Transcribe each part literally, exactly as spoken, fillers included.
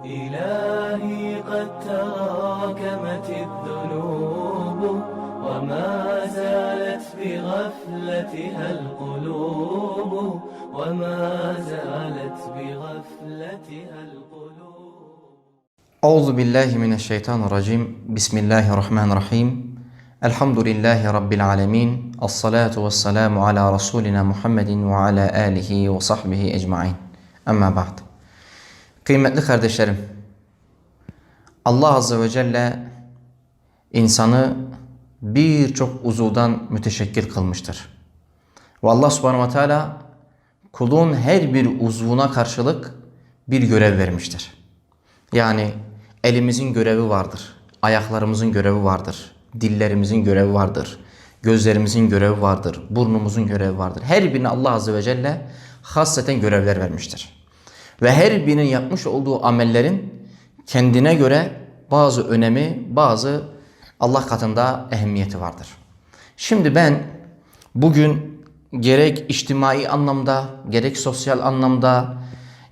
إلهي قد تراكمت الذنوب وما زالت بغفلتها القلوب وما زالت بغفلتها القلوب. أعوذ بالله من الشيطان الرجيم. بسم الله الرحمن الرحيم. الحمد لله رب العالمين. الصلاة والسلام على رسولنا محمد وعلى آله وصحبه أجمعين. أما بعد. Qıymetli kardeşlerim, Allah Azze ve Celle insanı birçok uzuvdan müteşekkil kılmıştır. Ve Allah Subhanahu ve Teala kulun her bir uzvuna karşılık bir görev vermiştir. Yani elimizin görevi vardır, ayaklarımızın görevi vardır, dillerimizin görevi vardır, gözlerimizin görevi vardır, burnumuzun görevi vardır. Her birine Allah Azze ve Celle hasreten görevler vermiştir. Ve her birinin yapmış olduğu amellerin kendine göre bazı önemi, bazı Allah katında ehemmiyeti vardır. Şimdi ben bugün gerek içtimai anlamda, gerek sosyal anlamda,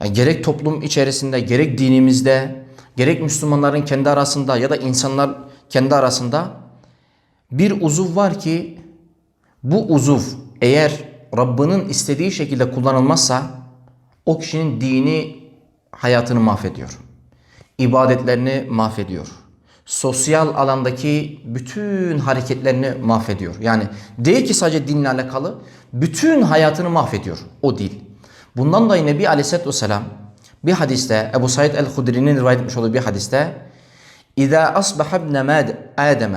yani gerek toplum içerisinde, gerek dinimizde, gerek Müslümanların kendi arasında ya da insanlar kendi arasında bir uzuv var ki, bu uzuv eğer Rabbinin istediği şekilde kullanılmazsa, o kişinin dini hayatını mahvediyor. İbadetlerini mahvediyor. Sosyal alandaki bütün hareketlerini mahvediyor. Yani değil ki sadece dinle alakalı, bütün hayatını mahvediyor o dil. Bundan dolayı Nebi Aleyhisselatü Vesselam bir hadiste, Ebu Said el-Hudri'nin rivayet etmiş olduğu bir hadiste, إذا أصبح ابن ماد- آدم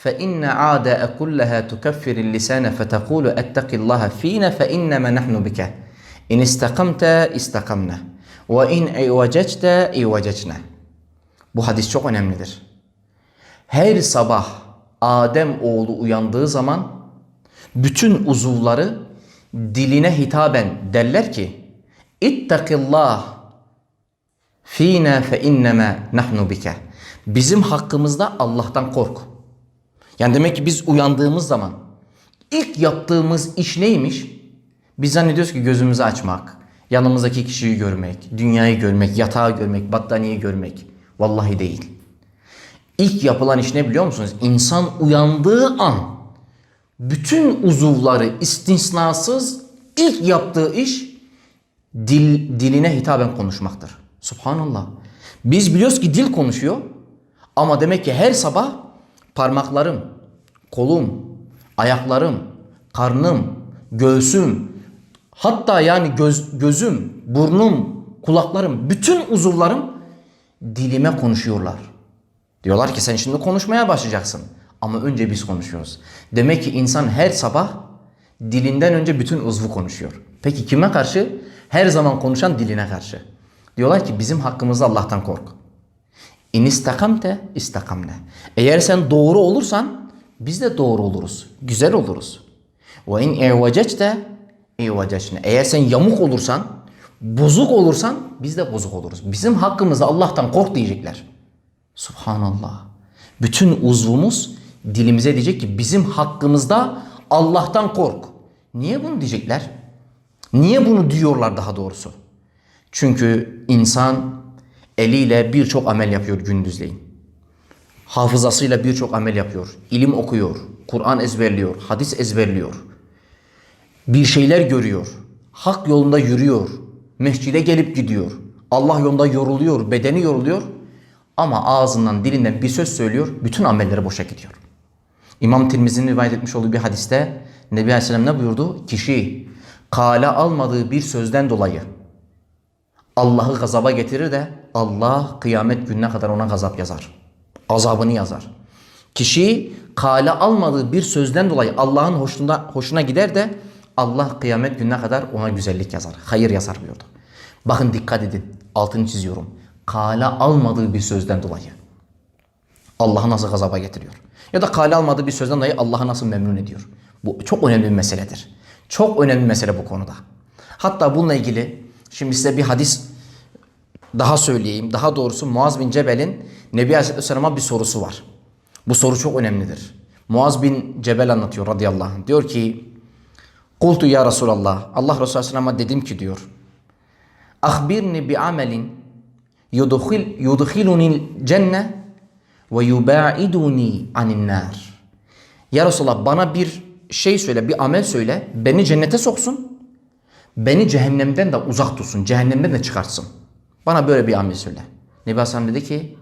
فإن الأعضاء كلها تكفر اللسان فتقول اتق الله فينا فإنما نحن بك. إن استقمت استقمنا. وإن اعوججت اعوججنا. Bu hadis çok önemlidir. Her sabah Adem oğlu uyandığı zaman bütün uzuvları diline hitaben derler ki, اتق الله فينا فإنما نحن بك. Bizim hakkımızda Allah'tan kork. Yani demek ki biz uyandığımız zaman ilk yaptığımız iş neymiş? Biz zannediyoruz ki gözümüzü açmak, yanımızdaki kişiyi görmek, dünyayı görmek, yatağı görmek, battaniyeyi görmek. Vallahi değil. İlk yapılan iş ne biliyor musunuz? İnsan uyandığı an bütün uzuvları istisnasız ilk yaptığı iş dil, diline hitaben konuşmaktır. Subhanallah. Biz biliyoruz ki dil konuşuyor ama demek ki her sabah parmaklarım, kolum, ayaklarım, karnım, göğsüm, hatta yani göz, gözüm, burnum, kulaklarım, bütün uzuvlarım dilime konuşuyorlar. Diyorlar ki sen şimdi konuşmaya başlayacaksın. Ama önce biz konuşuyoruz. Demek ki insan her sabah dilinden önce bütün uzvu konuşuyor. Peki kime karşı? Her zaman konuşan diline karşı. Diyorlar ki bizim hakkımızda Allah'tan kork. إن استقمت استقمنا. Eğer sen doğru olursan biz de doğru oluruz. Güzel oluruz. وإن اعوججت اعوججنا. Eğer sen yamuk olursan, bozuk olursan biz de bozuk oluruz. Bizim hakkımızda Allah'tan kork diyecekler. Subhanallah. Bütün uzvumuz dilimize diyecek ki bizim hakkımızda Allah'tan kork. Niye bunu diyecekler? Niye bunu diyorlar daha doğrusu? Çünkü insan eliyle birçok amel yapıyor gündüzleyin. Hafızasıyla birçok amel yapıyor. İlim okuyor, Kur'an ezberliyor, hadis ezberliyor. Bir şeyler görüyor. Hak yolunda yürüyor. Mescide gelip gidiyor. Allah yolunda yoruluyor, bedeni yoruluyor. Ama ağzından, dilinden bir söz söylüyor, bütün amelleri boşa gidiyor. İmam Tirmizi'nin rivayet etmiş olduğu bir hadiste Nebi Aleyhisselam ne buyurdu? Kişi kale almadığı bir sözden dolayı Allah'ı gazaba getirir de Allah kıyamet gününe kadar ona gazap yazar. Azabını yazar. Kişi kale almadığı bir sözden dolayı Allah'ın hoşuna, hoşuna gider de Allah kıyamet gününe kadar ona güzellik yazar, hayır yazar buyurdu. Bakın dikkat edin, altını çiziyorum. Kale almadığı bir sözden dolayı Allah'ı nasıl gazaba getiriyor? Ya da kale almadığı bir sözden dolayı Allah'ı nasıl memnun ediyor? Bu çok önemli bir meseledir. Çok önemli bir mesele bu konuda. Hatta bununla ilgili şimdi size bir hadis daha söyleyeyim. Daha doğrusu Muaz bin Cebel'in Nebi Aleyhisselam'a bir sorusu var. Bu soru çok önemlidir. Muaz bin Cebel anlatıyor radıyallahu anh. Diyor ki, قلت يا رسول الله, Allah Resulü Aleyhisselam'a dedim ki diyor, أخبرني بعمل يدخل، يدخلني الجنة ويباعدني عن النار. Ya Resulallah, bana bir şey söyle, bir amel söyle. Beni cennete soksun. Beni cehennemden de uzak tutsun. Cehennemden de çıkartsın. Bana böyle bir amel söyle. Nebi Aleyhisselam dedi ki,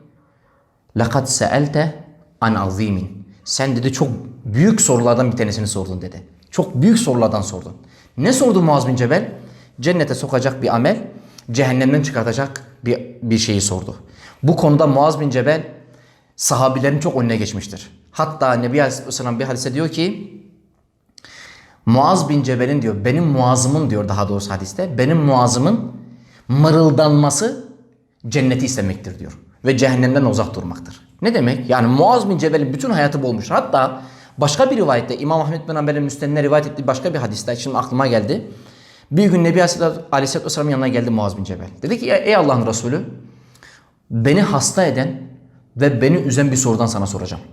لقد سألت عن عظيم. Sen dedi çok büyük sorulardan bir tanesini sordun dedi. Çok büyük sorulardan sordun. Ne sordu Muaz bin Cebel? Cennete sokacak bir amel, cehennemden çıkartacak bir, bir şeyi sordu. Bu konuda Muaz bin Cebel sahabilerin çok önüne geçmiştir. Hatta Nebi Aleyhisselam bir hadise diyor ki, Muaz bin Cebel'in diyor, benim Muaz'ımın diyor, daha doğrusu hadiste, benim Muaz'ımın mırıldanması cenneti istemektir diyor. Ve cehennemden uzak durmaktır. Ne demek? Yani Muaz bin Cebel'in bütün hayatı bu olmuş. Hatta başka bir rivayette, İmam Ahmed bin Hanbel'in Müsned'inde rivayet ettiği başka bir hadiste, şimdi aklıma geldi. Bir gün Nebi Aleyhisselatü Vesselam'ın yanına geldi Muaz bin Cebel. Dedi ki, ey Allah'ın Resulü, beni hasta eden ve beni üzen bir sorudan sana soracağım.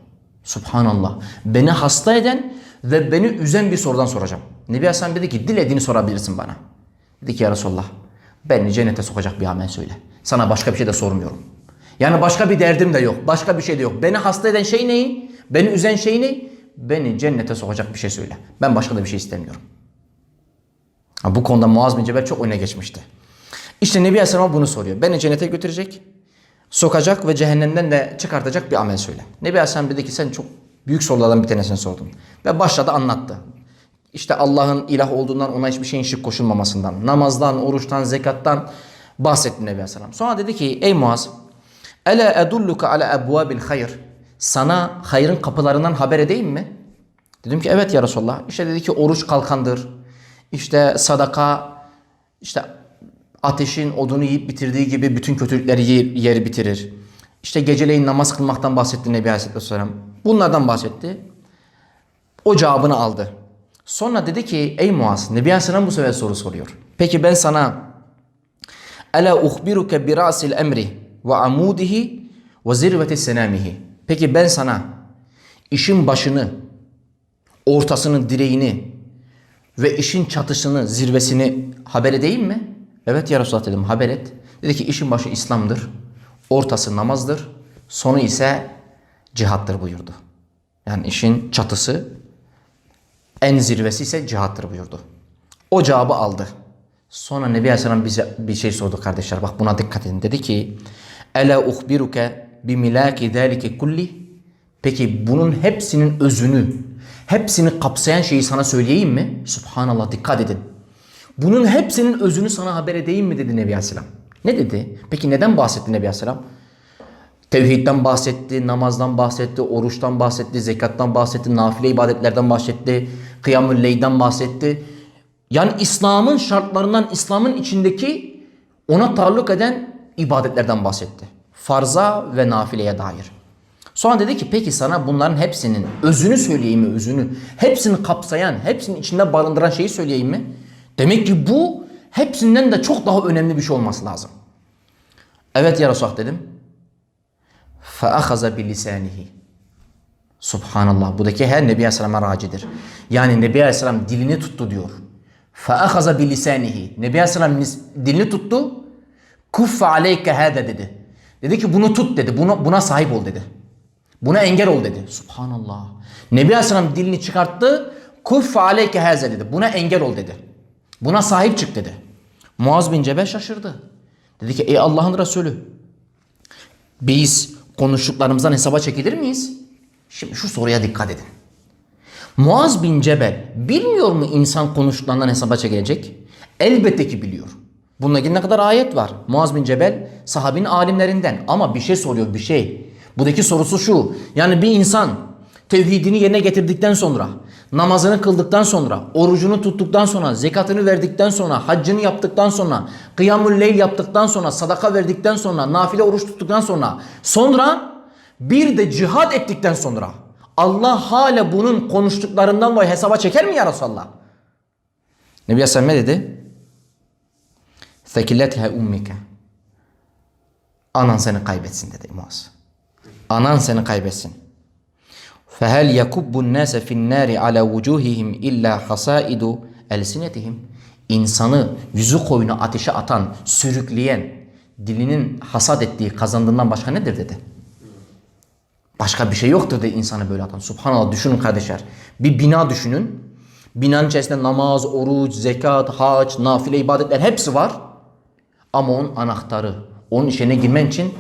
Subhanallah. Beni hasta eden ve beni üzen bir sorudan soracağım. Nebi Aleyhisselam dedi ki, dilediğini sorabilirsin bana. Dedi ki, ya Resulallah, beni cennete sokacak bir amel söyle. Sana başka bir şey de sormuyorum. Yani başka bir derdim de yok. Başka bir şey de yok. Beni hasta eden şey ne? Beni üzen şey ne? Beni cennete sokacak bir şey söyle. Ben başka da bir şey istemiyorum. Ha, bu konuda Muaz bin Cebel çok öne geçmişti. İşte Nebi Aleyhisselam bunu soruyor. Beni cennete götürecek, sokacak ve cehennemden de çıkartacak bir amel söyle. Nebi Aleyhisselam dedi ki, sen çok büyük sorulardan bir tanesini sordun. Ve başladı, anlattı. İşte Allah'ın ilah olduğundan, ona hiçbir şeyin şirk koşulmamasından, namazdan, oruçtan, zekattan bahsetti Nebi Aleyhisselam. Sonra dedi ki, ey Muaz, ela edulluka ala ebvabil hayr. Sana hayrın kapılarından haber edeyim mi? Dedim ki, evet ya Resulallah. İşte dedi ki, oruç kalkandır. İşte sadaka, işte ateşin odunu yiyip bitirdiği gibi bütün kötülükleri yer, yer bitirir. İşte geceleyin namaz kılmaktan bahsetti Nebi Aleyhisselatü Vesselam. Bunlardan bahsetti. O cevabını aldı. Sonra dedi ki, ey Muaz, Nebi Aleyhisselam bu sefer soru soruyor. Peki ben sana, ela uhbiruke bi ra'sil emri ve amudihi ve zirveti senamihi. Peki ben sana işin başını, ortasının direğini ve işin çatısını, zirvesini haber edeyim mi? Evet ya Resulallah dedim, haber et. Dedi ki, işin başı İslam'dır, ortası namazdır, sonu ise cihattır buyurdu. Yani işin çatısı, en zirvesi ise cihattır buyurdu. O cevabı aldı. Sonra Nebi Aleyhisselam bize bir şey sordu kardeşler. Bak buna dikkat edin. Dedi ki, ela uhbiruke bi milaki zalike kulli. Peki bunun hepsinin özünü, hepsini kapsayan şeyi sana söyleyeyim mi? Subhanallah, dikkat edin. Bunun hepsinin özünü sana haber edeyim mi dedi Nebi Aleyhisselam. Ne dedi? Peki neden bahsetti Nebi Aleyhisselam? Tevhidden bahsetti, namazdan bahsetti, oruçtan bahsetti, zekattan bahsetti, nafile ibadetlerden bahsetti, kıyamul leyden bahsetti. Yani İslam'ın şartlarından, İslam'ın içindeki ona taalluk eden ibadetlerden bahsetti. Farza ve nafileye dair. Sonra dedi ki, peki sana bunların hepsinin özünü söyleyeyim mi, özünü? Hepsini kapsayan, hepsinin içinde barındıran şeyi söyleyeyim mi? Demek ki bu hepsinden de çok daha önemli bir şey olması lazım. Evet ya Resulallah dedim. Feahaza bi lisanihi. Subhanallah. Bu da ki her Nebi Aleyhisselam'a racidir. Yani Nebi Aleyhisselam dilini tuttu diyor. Feahaza bi lisanihi. Nebi Aleyhisselam lis- dilini tuttu. Kuffe aleyke hâde dedi. Dedi ki bunu tut dedi. Buna, buna sahip ol dedi. Buna engel ol dedi. Subhanallah. Nebi Aleyhisselam dilini çıkarttı. Kuffe aleyke hâze dedi. Buna engel ol dedi. Buna sahip çık dedi. Muaz bin Cebel şaşırdı. Dedi ki ey Allah'ın Resulü, biz konuştuklarımızdan hesaba çekilir miyiz? Şimdi şu soruya dikkat edin. Muaz bin Cebel bilmiyor mu insan konuştuklarından hesaba çekilecek? Elbette ki biliyor. Bununla ilgili ne kadar ayet var. Muaz bin Cebel sahabinin alimlerinden ama bir şey soruyor, bir şey. Buradaki sorusu şu. Yani bir insan tevhidini yerine getirdikten sonra, namazını kıldıktan sonra, orucunu tuttuktan sonra, zekatını verdikten sonra, haccını yaptıktan sonra, kıyamul leyl yaptıktan sonra, sadaka verdikten sonra, nafile oruç tuttuktan sonra, sonra bir de cihad ettikten sonra Allah hala bunun konuştuklarından dolayı hesaba çeker mi ya Resulallah? Nebi Aleyhisselam ne dedi? Sekilethe ummike. Anan seni kaybetsin dedi Muaz. Anan seni kaybetsin. Fehel yekubbun nase fin nari ala vucuhihim illa hasaidu elsinetihim. İnsanı yüzü koyuna ateşe atan, sürükleyen, Dilinin hasat ettiği kazandığından başka nedir dedi. Başka bir şey yoktur dedi insanı böyle atan. Subhanallah, düşünün kardeşler. Bir bina düşünün. Binanın içerisinde namaz, oruç, zekat, hac, nafile ibadetler hepsi var. Ama onun anahtarı, onun içine girmen için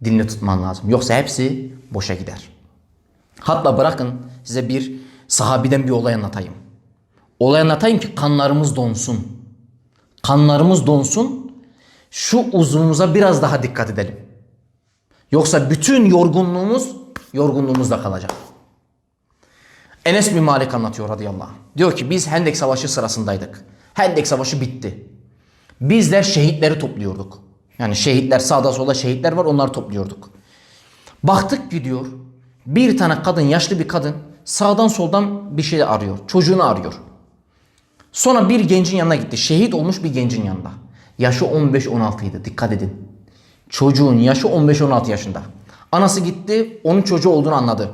dilini tutman lazım. Yoksa hepsi boşa gider. Hatta bırakın size bir sahabiden bir olay anlatayım. Olay anlatayım ki kanlarımız donsun. Kanlarımız donsun. Şu uzvumuza biraz daha dikkat edelim. Yoksa bütün yorgunluğumuz yorgunluğumuzda kalacak. Enes bin Malik anlatıyor radıyallahu anh. Diyor ki biz Hendek Savaşı sırasındaydık. Hendek Savaşı bitti. Bizler şehitleri topluyorduk. Yani şehitler, sağda solda şehitler var, onları topluyorduk. Baktık ki diyor, bir tane kadın, yaşlı bir kadın sağdan soldan bir şey arıyor. Çocuğunu arıyor. Sonra bir gencin yanına gitti. Şehit olmuş bir gencin yanında. Yaşı on beş on altı idi. Dikkat edin. Çocuğun yaşı on beş on altı yaşında. Anası gitti, onun çocuğu olduğunu anladı.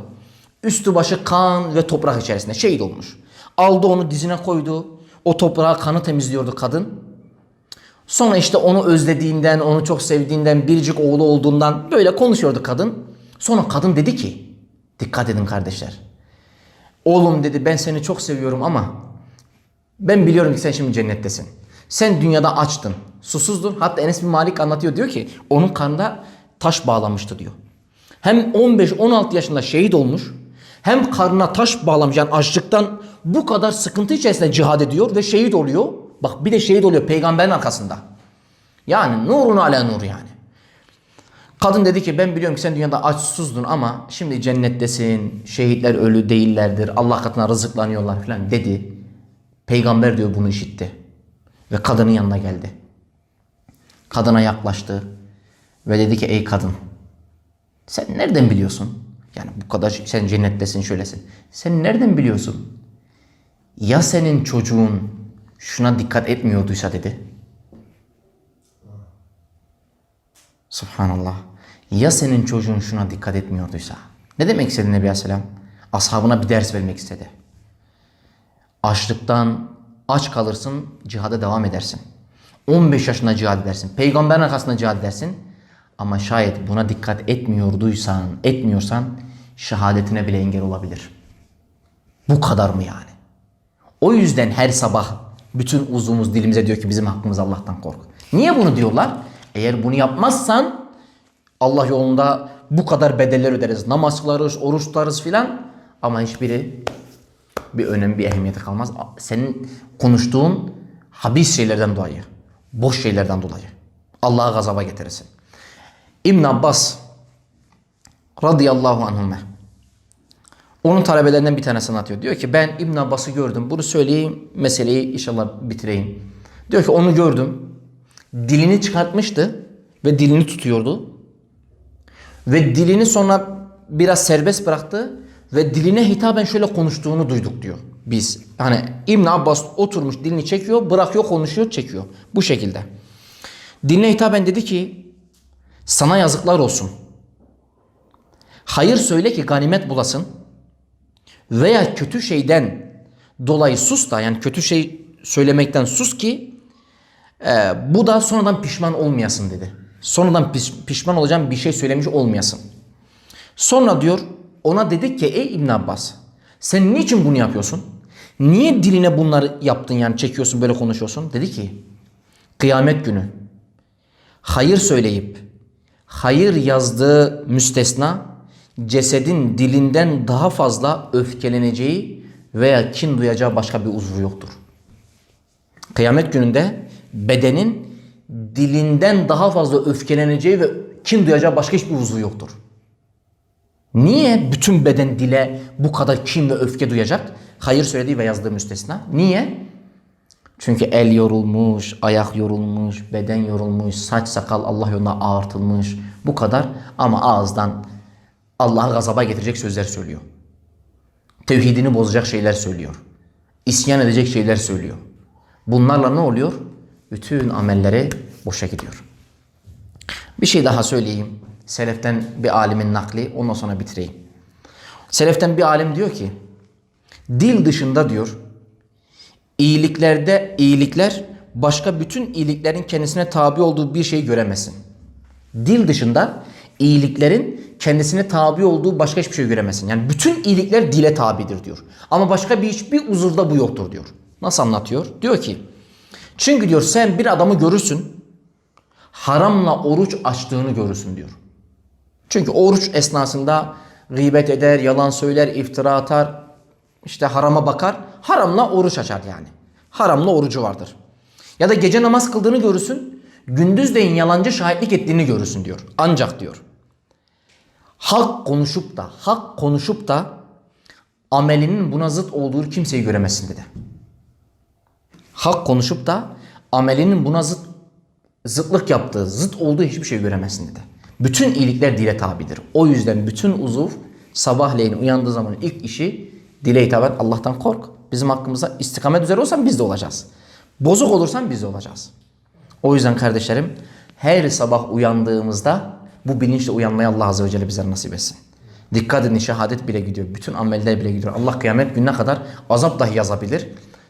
Üstü başı kan ve toprak içerisinde şehit olmuş. Aldı onu, dizine koydu. O toprağı, kanı temizliyordu kadın. Sonra işte onu özlediğinden, onu çok sevdiğinden, biricik oğlu olduğundan böyle konuşuyordu kadın. Sonra kadın dedi ki, dikkat edin kardeşler. Oğlum dedi, ben seni çok seviyorum ama ben biliyorum ki sen şimdi cennettesin. Sen dünyada açtın, susuzdun. Hatta Enes bin Malik anlatıyor, diyor ki onun karnında taş bağlanmıştı diyor. Hem on beş on altı yaşında şehit olmuş, hem karnına taş bağlamış, yani açlıktan bu kadar sıkıntı içerisinde cihad ediyor ve şehit oluyor. Bak, bir de şehit oluyor peygamberin arkasında. Yani nurun ala nur yani. Kadın dedi ki ben biliyorum ki sen dünyada aç susuzdun ama şimdi cennettesin, şehitler ölü değillerdir, Allah katına rızıklanıyorlar falan dedi. Peygamber diyor bunu işitti ve kadının yanına geldi. Kadına yaklaştı ve dedi ki ey kadın, sen nereden biliyorsun? Yani bu kadar sen cennettesin, şöylesin. Sen nereden biliyorsun? Ya senin çocuğun şuna dikkat etmiyorduysa dedi. Subhanallah. Ya senin çocuğun şuna dikkat etmiyorduysa? Ne demek istedi Nebi Aleyhisselam? Ashabına bir ders vermek istedi. Açlıktan aç kalırsın, cihada devam edersin. on beş yaşında cihad edersin. Peygamberin arkasında cihad edersin. Ama şayet buna dikkat etmiyorduysan, etmiyorsan şehadetine bile engel olabilir. Bu kadar mı yani? O yüzden her sabah bütün uzvumuz dilimize diyor ki bizim hakkımız Allah'tan kork. Niye bunu diyorlar? Eğer bunu yapmazsan Allah yolunda bu kadar bedeller öderiz. Namaz kılarız, oruç tutarız filan. Ama hiçbiri bir önemi, bir ehemmiyeti kalmaz. Senin konuştuğun habis şeylerden dolayı, boş şeylerden dolayı Allah'ı gazaba getirirsin. İbn Abbas radıyallahu anhuma. Onun talebelerinden bir tanesi anlatıyor. Diyor ki ben İbn Abbas'ı gördüm. Bunu söyleyeyim, meseleyi inşallah bitireyim. Diyor ki onu gördüm. Dilini çıkartmıştı ve dilini tutuyordu. Ve dilini sonra biraz serbest bıraktı ve diline hitaben şöyle konuştuğunu duyduk diyor biz. Hani İbn Abbas oturmuş, dilini çekiyor, bırakıyor, konuşuyor, çekiyor. Bu şekilde. Diline hitaben dedi ki sana yazıklar olsun. Hayır söyle ki ganimet bulasın veya kötü şeyden dolayı sus da, yani kötü şey söylemekten sus ki e, bu da sonradan pişman olmayasın dedi. Sonradan piş- pişman olacağın bir şey söylemiş olmayasın. Sonra diyor ona dedik ki ey İbn Abbas, sen niçin bunu yapıyorsun? Niye diline bunları yaptın, yani çekiyorsun, böyle konuşuyorsun? Dedi ki kıyamet günü hayır söyleyip hayır yazdığı müstesna cesedin dilinden daha fazla öfkeleneceği veya kin duyacağı başka bir uzvu yoktur. Kıyamet gününde bedenin dilinden daha fazla öfkeleneceği ve kin duyacağı başka hiçbir uzvu yoktur. Niye bütün beden dile bu kadar kin ve öfke duyacak? Hayır söylediği ve yazdığı müstesna. Niye? Çünkü el yorulmuş, ayak yorulmuş, beden yorulmuş, saç sakal Allah yolunda ağartılmış. Bu kadar ama ağızdan Allah'ı gazaba getirecek sözler söylüyor. Tevhidini bozacak şeyler söylüyor. İsyan edecek şeyler söylüyor. Bunlarla ne oluyor? Bütün amelleri boşa gidiyor. Bir şey daha söyleyeyim. Seleften bir alimin nakli, ondan sonra bitireyim. Seleften bir alim diyor ki, dil dışında diyor, iyiliklerde iyilikler başka bütün iyiliklerin kendisine tabi olduğu bir şey göremesin. Dil dışında iyiliklerin kendisine tabi olduğu başka hiçbir şey göremesin. Yani bütün iyilikler dile tabidir diyor. Ama başka bir hiçbir uzuvda bu yoktur diyor. Nasıl anlatıyor? Diyor ki, çünkü diyor sen bir adamı görürsün, haramla oruç açtığını görürsün diyor. Çünkü oruç esnasında gıybet eder, yalan söyler, iftira atar, işte harama bakar, haramla oruç açar yani. Haramla orucu vardır. Ya da gece namaz kıldığını görürsün, gündüzleyin yalancı şahitlik ettiğini görürsün diyor. Ancak diyor, hak konuşup da, hak konuşup da amelinin buna zıt olduğu kimseyi göremezsin dedi. Hak konuşup da amelinin buna zıt, zıtlık yaptığı, zıt olduğu hiçbir şey göremezsin dedi. Bütün iyilikler dile tabidir. O yüzden bütün uzuv sabahleyin uyandığı zaman ilk işi dile hitaben Allah'tan kork. Bizim hakkımızda istikamet üzere olsan biz de olacağız. Bozuk olursan biz de olacağız. O yüzden kardeşlerim, her sabah uyandığımızda bu bilinçle uyanmayı Allah Azze ve Celle bizlere nasip etsin. Dikkat edin, şehadet bile gidiyor. Bütün ameller bile gidiyor. Allah kıyamet gününe kadar azap dahi yazabilir.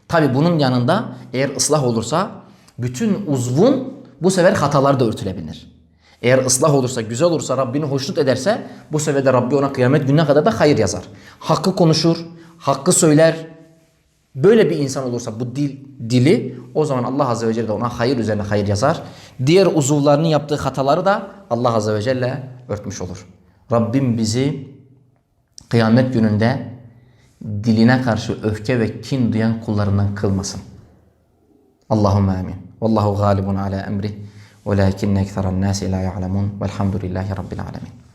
Tabi bunun yanında eğer ıslah olursa bütün uzvun bu sefer hataları da örtülebilir. Eğer ıslah olursa, güzel olursa, Rabbini hoşnut ederse bu sefer de Rabbi ona kıyamet gününe kadar da hayır yazar. Hakkı konuşur, hakkı söyler. Böyle bir insan olursa bu dil, dili, o zaman Allah Azze ve Celle de ona hayır üzerine hayır yazar. Diğer uzuvlarının yaptığı hataları da Allah Azze ve Celle örtmüş olur. Rabbim bizi kıyamet gününde diline karşı öfke ve kin duyan kullarından kılmasın. Allahümme amin. Vallahu galibun ala emrih. Velakinne ekseran nasi la ya'lemun. Velhamdülillahi Rabbil alemin.